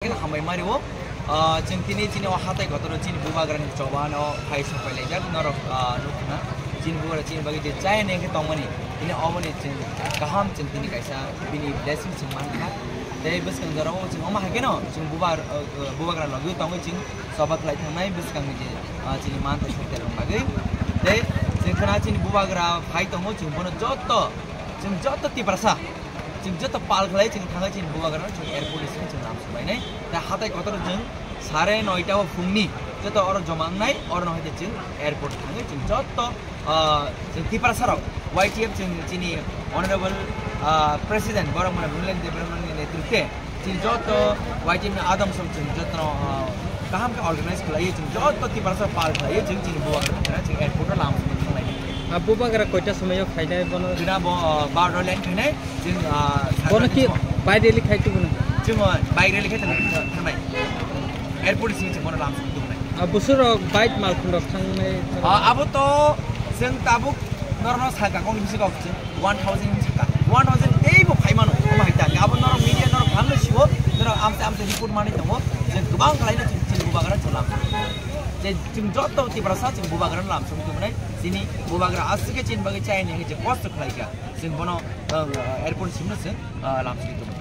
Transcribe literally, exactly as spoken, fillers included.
Khe hambai mari o, ah, chwng tini chini o hatai kotor o chini bubagra ni choba no phai sapai laijak norok, ah, nukna. Chini bubagra chini bagwi je chaya ni khe tongmani, tini oboni chwng kaham chwng tini kaisa bini blessing chwng mankha. Tei bwskang jora o chwng omo hai kheno chwng bubar-, ah, ah, bubagra logwi tongwi chwng choba khlai thangnai bwskang ni je, ah, chini manthai sokya rok bagwi. Tei chwng khna chini bubagra phai tongo chwng bono joto, chwng joto Tiprasa. Chwng joto pal khlai, chwng thangai chini bubagra no chwng airport ni simi chwng lam subainai. Tei hatai kotor chwng sare noita o phungni joto oro joma wngnai, oro no hai chwng airport thangwi chwng joto, ah, chwng Tiprasa rok, Y T F chwng chini honorable, ah, president borok mane Mrilen Debbarma ni netrite chwng joto Y T F ni adam song chwng joto no, ah, kaham khe organize khlaiwi chwng joto Tiprasa pal khlaiwi chwng chini bubagra no chwng airport o lam sumui thangnai. Ah, bubagra koita somoi o phainai bono? Jina bo, ah, bar o land khainai. Chwng, ah, Bono ki Saturday bike rally khai tubuna? Chwng, ah, bike rally khai thangnai, thangnai. Airport simi chwng bono lam song tubunai. Ah, busur rok bike malkhung rok thangnai. Ah, abo to chwng tabuk norno saka kong bisi kok chwng one thousand saka. One thousand tei bo khai mano. Omo hai ta. Abo norok media norok hamle sibo, norok amte amte report mani tongo. Chwng kwbang khlai no chwng, chwng bubagra chwng lam song. Je chwng joto Tiprasa chwng bubagra lam song tubunai. Chini bubagra aswk khe chini bagwi chayani je kosto khlai kha. Chwng bono, ah, airport simno chwng, ah, lam song tubunai.